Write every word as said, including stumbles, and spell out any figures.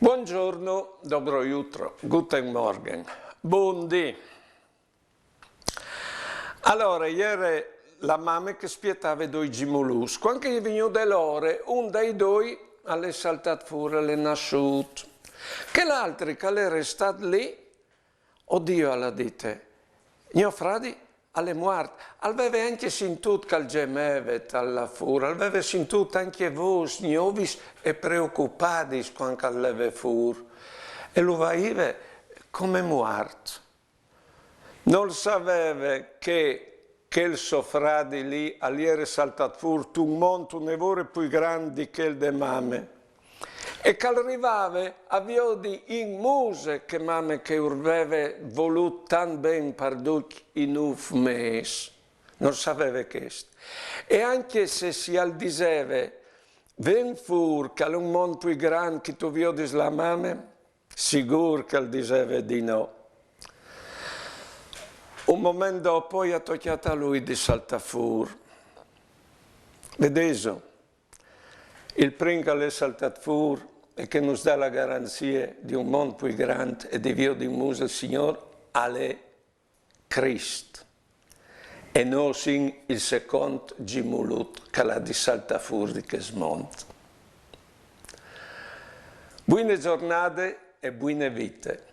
Buongiorno, dobro jutro, guten Morgen, bundì. Alore, e jere la mame che e spietave doi gimulùs. Cuant che e je vignude l'ore, un dai doi al è saltât fûr, al è nassût. Chel altri che al è restât li, Odio, al à dite, gno fradi al è muart. Al veve ancje sintût che al gemeve tal lâ fûr, al veve sintût ancje vôs gnovis e preocupadis cuant che al leve fûr, e lu vaive come muart. Nol saveve che chel so fradi li al jere saltât fûr tun mont une vore plui grant di chel de mame, e che al rivave a viodi in muse chê mame che ur veve volût tant ben par ducj i nûf mês. Nol saveve chest. E ancje se si al diseve: «Ven fûr, che al è un mont plui grant che tu viodis la mame», sigûr che al diseve di no. Un moment dopo i à tocjât a lui di saltâ fûr. Vedêso, il prin che al è saltât fûr e che nus dà la garanzie di un mont plui grant e di viodi in muse il Signôr al è Crist. E nô o sin il secont gimulut che al à di saltâ fûr di chest mont. Buine zornade e buine vite.